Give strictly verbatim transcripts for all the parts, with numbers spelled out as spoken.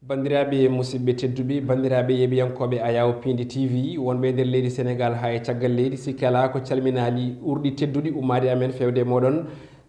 Banndiraaɓe musidɓe tedduɓe, banndiraaɓe yeeɓiyankooɓe Ayaawo Piindi T V, wonɓe e nder leydi Senegaal haa e caggal leydi, sikke alaa ko calminaali ɓurɗi tedduɗi ummaade amen feewde e mooɗon.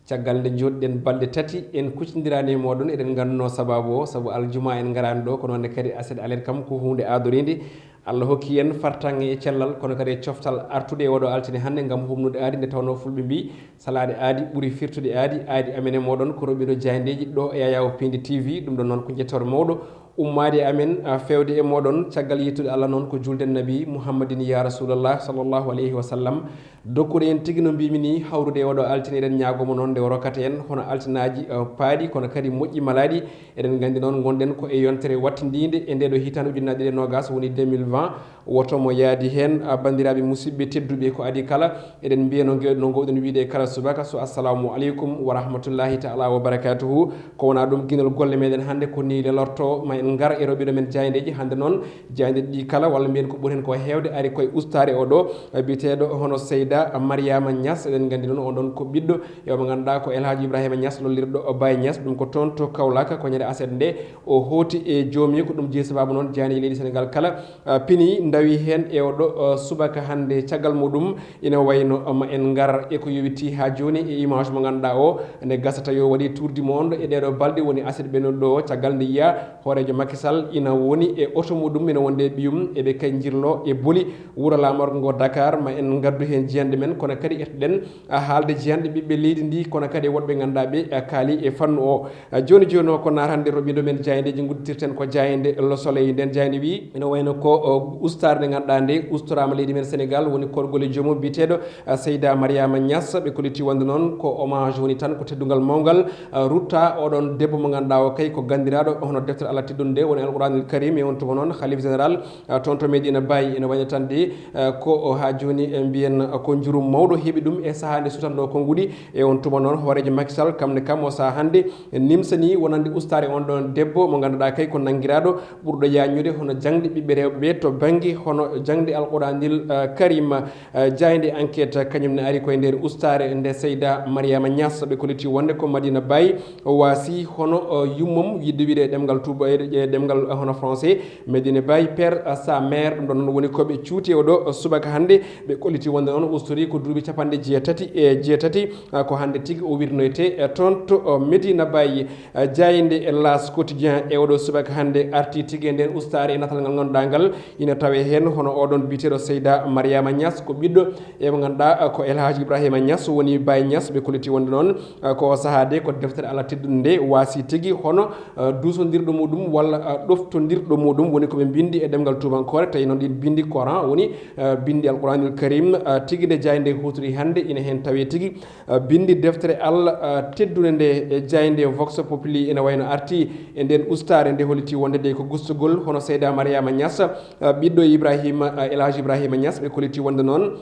Caggal nde njooɗiɗen balɗe tati, en kucindiraani e mooɗon, eɗen nganndunoo sabaabu o, sabu aljuma en ngaraani ɗo, kono noon ne kadi aset alet kam ko huunde aadoriinde. Allah hokki en fartaŋŋe e cellal, kono kadi e coftal artude e oɗo altine hannde ngam humnude aadi, nde tawnoo fulɓe mbii, salaade aadi ɓuri firtude aadi. Aadi amen e mooɗon ko roɓindo jaayndeeji ɗo e Ayaawo Piindi T V. Ɗum ɗon noon ko njettoor mawɗo ummaade e amen, a, feewde e mooɗon. Caggal yettude Allah noon ko julden Nabi Muhammadin ya Rasulallah sallallahu alayhi wa sallam. Dokkude en tigi no mbiimi ni, hawrude e oɗo altine, eɗen ñaagoo mo noon nde o rokkata en hono altinaaji, a, paaɗi, kono kadi moƴƴi malaaɗi. Eɗen nganndi noon ngonɗen ko e yontere wattindiinde e nde ɗo hitaande ujunnaje ɗiɗi e noogas, woni deux mille vingt. Woto mo yaadi heen, a, banndiraaɓe musidɓe tedduɓe, ko adii kala, eɗen mbiya no nge-, no ngoowɗen wiyde e kala subaka, so assalamu aleykum wa rahmatullahi taala wa barakatuhu. Ko wonaa ɗum, ginol golle meɗen hannde ko nii lelorto, ma en ngar e roɓindo men jaayndeeji. Hannde noon, jaayndeeji ɗi kala, walla mbiyen ko ɓuri heen ko heewde, ari koye ustaare o ɗo, a, biyeteeɗo hono Seyda Mariama Niass. Eɗen nganndi noon on ɗon ko ɓiɗɗo e o mo ngannduɗaa ko El Hadj Ibrahima Niass, lollirɗo Baye Niass, ɗum ko toon to Kaolack, ko ñande aset nde o hooti e joomi. Ko ɗum jeyi sabaabu noon jaayndeeji leydi Senegaal kala, a, pini ndawi heen e oɗo, a, subaka hannde. Caggal muɗum ina wayno, a, ma en ngar e ko yowiti haa jooni e image mo ngannduɗaa o, nde gasata yo waɗi tour du monde e ɗeeɗo balɗe, woni aset ɓennuɗo o, caggal nde yiya hooreejo Macky Sall ina woni e oto muɗum, ina wonde e ɓiyum, eɓe kay njirlo e boli wuro laamorgo ngo Dakar. Ma en ngaddu heen jiyanɗe men, kono kadi ettuɗen a, haalde jiyanɗe ɓiɓɓe leydi ndi, kono kadi e woɗɓe ngannduɗaa ɓe, a, kaali e fannu o. A, jooni jooni o ko naatande roɓindo men jaayndeeji, ngudditirten ko jaaynde Le Soleil. Nden jaaynde wi ina wayno ko, o, ustaare nde ngannduɗaa nde ustoraama leydi men Senegaal, woni korgol e joomum biyeteeɗo, a, Seyda Mariama Niass. Ɓe kolliti wonde noon ko hommage woni tan, ko teddungal mawngal, a, rutta oɗon debbo mo ngannduɗaa o kay ko ganndiraaɗo hono deftere Allah teddunde nde, woni Alquranil Karim. E on tuma noon, Khalif Général a, toon to Medina Baye, ene wayi no tan de, a, ko o haa jooni, e, mbiyen, a, ko njurum mawɗo heɓi ɗum e sahaa nde sutanɗo konnguɗi. E on tuma noon, hooreejo Macky Sall kam ne kam o sahaa hannde, e, nimsani wonande ustaare on ɗon debbo mo ngannduɗaa kay ko nanngiraaɗo ɓurɗo yaajnude hono jaŋde ɓiɓɓe rewɓe ɓe to bannge hono jaŋde Alquranil, a, Karim. A, jaaynde Enquête kañum ne ari koye nder ustaare nde Seyda Mariama Niass. Ɓe kolliti wonde ko Madina Baye o waasi hono, o, yummum, yidde wiide e ɗemngal tuuba-, e, e ɗemngal, a, hono français. Medina Baye, père, a, sa mère, ɗum ɗon noon woni ko ɓe cuuti e oɗo subaka hannde. Ɓe kolliti wonde noon o ustori ko duuɓi capanɗe jeetati e jeetati, a, ko hannde tigi o wirnoyte, e, toon to, o, Medina Baye. A, jaaynde e L'As Quotidien e oɗo subaka hannde arti tigi e nden ustaare e natal ngal ngannduɗaa ngal ina tawe heen hono oɗon biyeteeɗo Seyda Mariama Niass, ko ɓiɗɗo e mo ngannduɗaa, a, ko El Hadj Ibrahima Niass woni Baye Niass. Ɓe kolliti wonde noon, a, ko o sahaa de ko deftere Allah teddunde nde waasi tigi hono, a, duusondirɗo muɗum walla, a, ɗoftondirɗo muɗum woni ko ɓe mbinndi e ɗemngal tuubankoore, tawi noon ɗin binndi Coran woni, a, binndi Alquranil Karim, a, tigi nde jaaynde huutori hannde ina heen tawe tigi, a, binndi deftere Allah, a, teddunde nde. E jaaynde Vox Populi ene wayno arti e nden ustaare nde holliti wonde de ko gustugol hono Seyda Mariama Niass, a, ɓiɗɗo Ibrahima, a, El Hadj Ibrahima Niass. Ɓe kolliti wonde noon,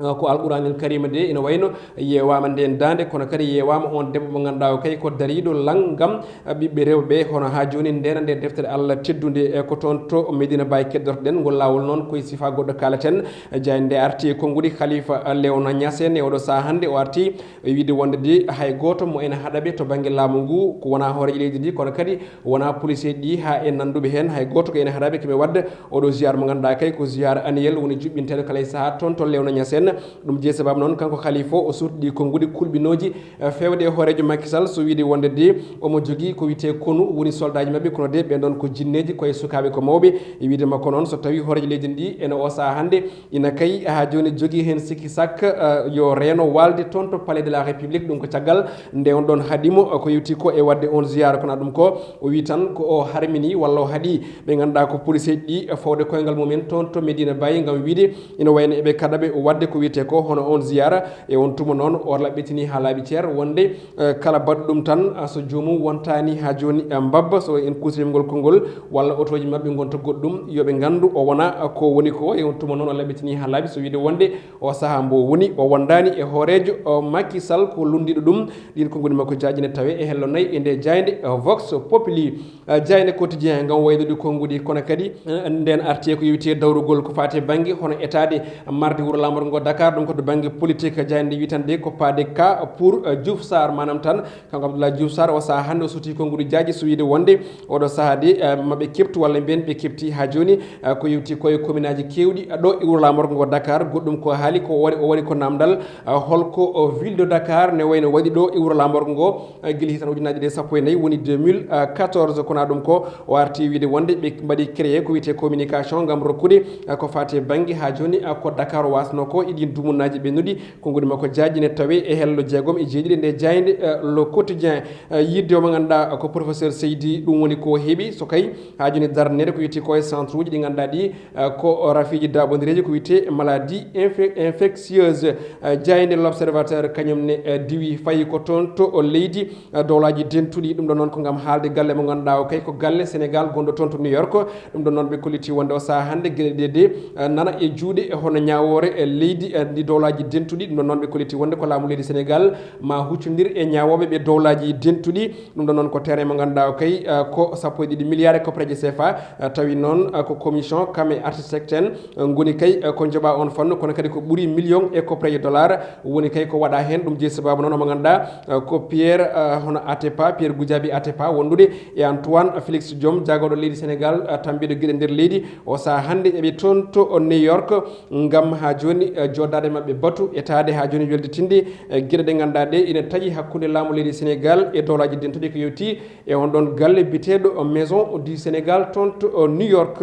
a, ko Alquranil Karima de ina wayno yeewaama nden daande, kono kadi yeewaama on debbo mo ngannduɗaa o kay ko dariiɗo lanngam, a, ɓiɓɓe rewɓe ɓe, hono haa jooni ndena nde deftere Allah teddunde, e, ko toon to Medina Baye keddortoɗen. Ngol laawol noon koye sifa goɗɗo kaalaten. Jaaynde nde arti e konnguɗi Khalifa, a, Léona Niassène e oɗo sahaa hannde o arti e wiide wonde de hay gooto mo ene haɗa ɓe to bannge laamu ngu, ko wonaa hooreejo leydi ndi, kono kadi wonaa policier ɗi haa e nannduɓe heen, hay gooto ko ene haɗa ɓe ko ɓe waɗde oɗo ziyaar mo ngannduɗaa kay ko ziyaar annuel woni juɓɓinteeɗo kala e sahaa toon to Léona Niassène. Ɗum jeyi sabaabu noon kanko Khalifa o, o surti ɗi konnguɗi kulɓinooji, e, feewde e hooreejo Macky Sall, so wiide wonde de omo jogii ko wiyetee konu woni soldaaji maɓɓe, kono de ɓeen ɗoon ko jinneeji, ko e sukaaɓe ko mawɓe. E wiide makko noon, so tawii hooreejo leydi ndi ene o sahaa hannde ina kay haa jooni jogii heen sikki sakka, a, yo reeno waalde toon to Palais de la République. Ɗum ko caggal nde on ɗon haɗi mo, a, ko yewti ko e waɗde on ziyaara. Kono ɗum ko o wii tan ko o harmini walla o haɗi ɓe ngannduɗaa ko policeeji ɗi, a, fawde koyngal mumen toon to Medina Baye ngam wiide ina wayno eɓe kaɗa ɓe waɗde ko wiyetee ko hono on ziyaara. E on tuma noon o laɓɓitini haa laaɓi ceer wonde, e, kala baɗɗo ɗum tan, a, so joomum wontaani haa jooni, e, mbabba, so en kuusirii ngol konngol, walla otooji maɓɓe ngonta goɗɗum, yo ɓe nganndu o wona, a, ko woni ko. E on tuma noon o laɓɓitini haa laaɓi, so wiide wonde o sahaa mbo woni o wondaani e hooreejo, o, Macky Sall, ko lunndiiɗo ɗum. Ɗiin konnguɗi makko jaaji ne tawe e hello nayi e nde jaaynde, e, Vox Populi. A, jaaynde Quotidien ngam waylude konnguɗi, kono kadi, e, nden arti e ko yowiti e dawrugol ko faati e bannge hono etaade mardi wuro laamorgo ngo Dakar, ɗum ko to bannge politique, jaaynde wiyetande ko paade ka pour, eh, Diouf Sarr, maanaam tan kanko Abdoulaye Diouf Sarr o sahaa hannde o suuti konnguɗi jaaji, so wiyde wonde oɗo sahaa de, eh, maɓe keɓtu walla mbiyen ɓe keɓti haa jooni, eh, ko yewti ko e commune aji keewɗi, eh, ɗo e wuro laamorgo ngo Dakar. Goɗɗum ko haali ko o waɗi, o waɗi ko namdal, eh, holko, oh, ville de Dakar ne wayno waɗi ɗo e wuro laamorgo ngo, eh, gila hitan ujunnaji ɗe sappo e nayi, woni deux mille quatorze. Kono ɗum ko o arti wiyde wonde ɓe mbaɗi créé ko wiyete communication ngam rokkude, eh, ko fati e bannge haa jooni, eh, ko Dakar wasno ko e ɗin dumunnaji ɓennuɗi. Konnguɗi makko jaaji ne tawe e hello jeegom e jeeɗiɗi nde jaaynde, eh, Le Quotidien. Eh, yidde o mo ngannduɗaa ko professeur Seydi, ɗum woni ko heɓi so kay haa jooni darnere ko wiyete ko e centre uji ɗi ngannduɗaa ɗi, eh, ko rafiiji daaɓondireeji ko wiyete maladie infe-, infectieuse. Eh, jaaynde L'Observateur kañum ne, eh, diwi fayi ko toon to o leydi, eh, dowlaji dentuɗi. Ɗum ɗo noon ko ngam haalde galle mo ngannduɗaa o kay ko galle Sénégal gonɗo toon to New York. Ɗum ɗo noon ɓe kolliti wonde o sahaa hannde geɗe ɗe de, eh, nana e juuɗe, eh, hono ñaawoore, eh, leydi, eh, ndi dowlaji dentuɗi. Ɗum ɗo noon ɓe kolliti wonde ko laamu leydi Sénégal ma huccondir e ñaawooɓe ɓe dowlaji dentuɗi. Ɗum ɗo noon ko terrain mo ngannduɗaa o kay, eh, ko sappo e ɗiɗi milliards e koppareeje C F A, eh, tawi noon, eh, ko commission kam e architecte en, eh, ngoni kay, eh, ko njoɓa on fannu, kono kadi ko ɓuri million e koppareeje dollar woni kay ko waɗa heen. Ɗum jeyi sababu noon omo ngannduɗaa, eh, ko Pierre, eh, hono Atepa, Pierre Goudiaby Atepa wondude e Antoine Félix Diome, jaagooɗo leydi Sénégal, eh, tambiiɗo geɗe nder leydi. O sahaa hannde eɓe toon to New York ngam haa jooni, eh, jooɗaade maɓɓe batu, etaade haa jooni welditinde, eh, geɗe ɗe ngannduɗaa ɗe ina taƴi hakkunde laamu leydi Sénégal e dowlaji dentuɗi ko yewti e on ɗon galle biyeteeɗo Maison du Sénégal toon to, eh, New York.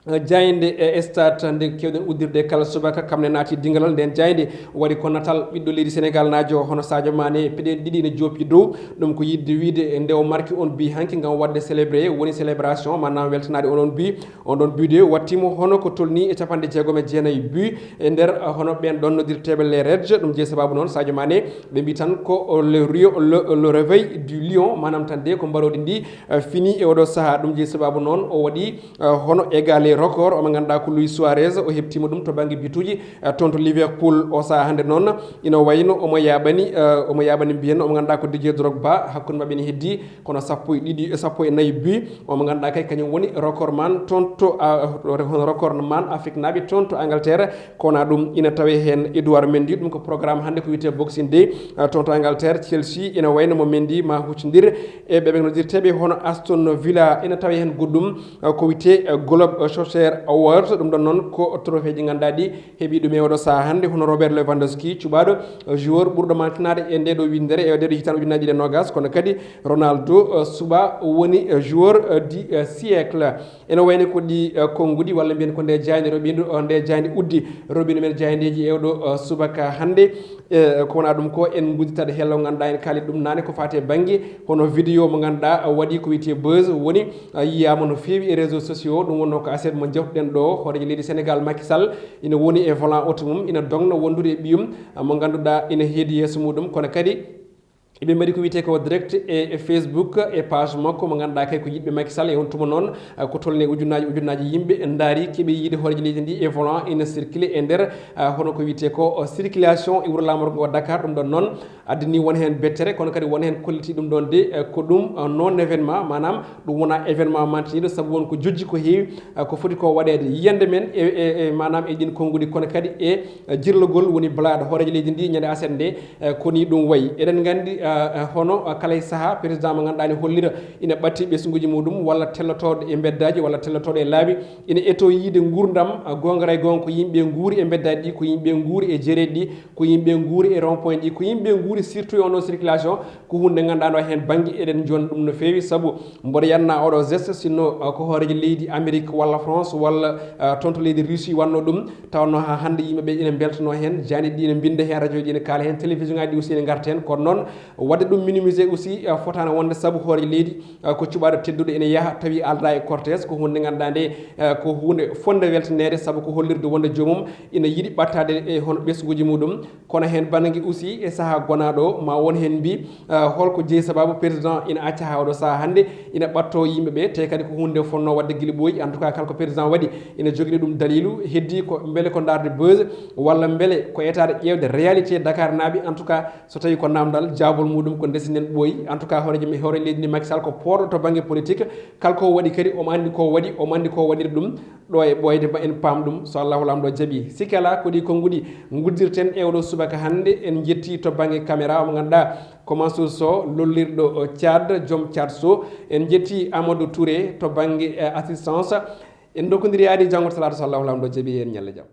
Eh, jaaynde e stade nde keewɗen uddirde kala subaka, kam ne naati dingalal nden jaaynde. Waɗi ko natal ɓiɗɗo leydi Sénégal naajo hono Sadio Mané, peɗen ɗiɗi ne joopi dow. Ɗum ko yidde wiide nde o marki on bi hanki ngam waɗde célébré, woni célébration, maanaam weltanaade on on bi. On ɗon bi de wattiimo hono ko tolni e capanɗe jeegom e jeenayi bi e nder, eh, hono ɓeen ɗon noddirteeɓe les Reds. Ɗum jeyi sababu noon Sadio Mané, ɓe mbi tan ko le Rio, le, le réveil du lion, maanaam tan de ko mbarooɗi ndi, eh, fini e oɗo sahaa. Ɗum jeyi sababu noon o waɗi, eh, hono égalé record, omo ngannduɗaa ko Luis Suarez, o heɓtiima ɗum to bannge bituuji, eh, toon to Liverpool. O sahaa hannde noon ina wayno omo yaaɓani, eh, omo yaaɓani mbiyen omo ngannduɗaa ko Didier Drogba, hakkunde maɓɓe ne heddi kono sappo e ɗiɗi, sappo e nayi bi. Omo ngannduɗaa kay kañum woni record man toon to, ah, hono record man Afrique naaɓe toon to Angleterre. Kono ɗum ina tawe heen Edouard Mendy, ɗum ko programme hannde ko wiyetee Boxing Day, ah, toon to Angleterre. Chelsea ina wayno mo Mendy ma huccondir e ɓe ɓe noddirteeɓe hono Aston Villa. Ina tawe heen goɗɗum, ah, ko wiyetee, ah, Globe Soccer Awards. Ɗum ɗon noon ko trophée ji ngannduɗaa ɗi heɓi ɗum e oɗo sahaa hannde, hono Robert Lewandowski, cuɓaaɗo, eh, joueur ɓurɗo mantinaade e nde ɗo winndere, e nde ɗo hitaande ujunnaji ɗiɗi e nogas, kono kadi Ronaldo, eh, suɓa woni, eh, joueur, eh, du, eh, siècle. Ene wayni ko ɗi, eh, konnguɗi, walla mbiyen ko nde jaaynde roɓindo, eh, nde jaaynde uddi, roɓindo men jaayndeeji e oɗo, eh, subaka hannde. Eh, ko wona ɗum ko en ngudditaɗo hello ngannduɗaa en kaali ɗum naane ko fati e bannge hono vidéo mo ngannduɗaa, eh, waɗi ko wiyetee buzz, woni, eh, yiyaama no feewi e réseaux sociaux. Ɗum wonno ko aset mo jawtuɗen ɗo, hooreejo leydi Sénégal Macky Sall ina woni e volant oto mum, ina dogno wondude e ɓiyum, ah, mo ngannduɗaa ina heedi yeeso muɗum, kono kadi eɓe mbaɗi ko wiyetee ko direct e, e Facebook, e page makko mo ngannduɗaa kay ko yiɗɓe Macky Sall. E on tuma noon, ah, ko tolni ujunnaaji, ujunnaaji yimɓe ndaari keɓe yiide hooreejo leydi ndi e volant ina circule e nder, ah, hono ko wiyetee ko, oh, circulation e wuro laamorgo ngo Dakar. Ɗum ɗon noon addani won heen bettere, kono kadi won heen kolliti ɗum ɗon de, eh, ko ɗum, eh, non événement, maanaam ɗum wona événement mantiniiɗo, sabu won ko jojji ko heewi, eh, ko foti ko waɗeede. Yiyannde men e, e, e, maanaam e ɗin konnguɗi, kono kadi e, eh, jirlogol woni balaɗe hooreejo leydi ndi ñande aset nde, eh, ko ni ɗum wayi. Eɗen nganndi, eh, eh, hono, eh, kala e sahaa président mo ngannduɗaa ne hollira ina ɓatti ɓesnguuji muɗum walla tellotooɗo e mbeddaaji walla tellotooɗo e laabi, ina eto yiide nguurndam, eh, goonga ray goonga ko yimɓe nguuri e mbeddaaji ɗi, ko yimɓe nguuri e jereeɗi ɗi, ko yimɓe nguuri e rond point ɗi, ko yimɓe nguuri surtout e on ɗon circulation. Ko huunde nde ngannduɗaa no heen bannge eɗen jonna ɗum no feewi, sabu mboɗo yanna oɗo geste sinno, uh, ko hooreejo leydi Amérique walla France walla, uh, toon to leydi Russie wanno ɗum, tawanno haa hannde yimɓe ɓe ina mbeltano heen, jaaynde ɗi ina mbinnda heen, radio ji ina kaala heen, télévision ngaji ɗi aussi ina ngarta heen. Kono noon waɗde ɗum minimiser aussi, uh, fotaano wonde, sabu hooreejo leydi, uh, ko cuɓaaɗo tedduɗo ina yaha tawi aldaa e cortège, ko huunde nde ngannduɗaa nde, uh, ko huunde fotnde weltaneede, sabu ko hollirde wonde joomum ina yiɗi ɓattaade e hono ɓesnguuji muɗum. Kono heen bannge aussi e sahaa gonaaɗo o, ma won heen mbi, ah, holko jeyi sababu président ina acca haa oɗo sahaa hannde ina ɓatto yimɓe ɓe, te kadi ko huunde nde fotnoo waɗde gila ɓooyi. En tout cas, kala ko président waɗi ina jogini ɗum daliilu, heddi ko mbele ko ndaarde buzz walla mbele ko etaade ƴeewde réalité Dakar naaɓe. En tout cas, so tawi ko namdal, jaabol Muɗum ko ndesinen ɓooyi. En tout cas, hooreejo men, hoore leydi ndi, Macky Sall, ko poorɗo to bannge politique. Kala ko waɗi kadi, omo anndi ko waɗi, omo anndi ko waɗiri ɗum. Ɗo e ɓooyde ma en paam ɗum, so Allahu Laamɗo jaɓi. Sikke alaa, ko ɗi konnguɗi nguddirten e oɗo subaka hannde. En njetti to bannge caméra omo ngannduɗaa ko Mansour Sow, lollirɗo Tchad, joom Tchad Sow. En njetti Amadou Touré to bannge, eh, assistance. En ndokkondiri yaade janngo talaata, so Allahu Laamɗo jaɓi, en ñalla jam.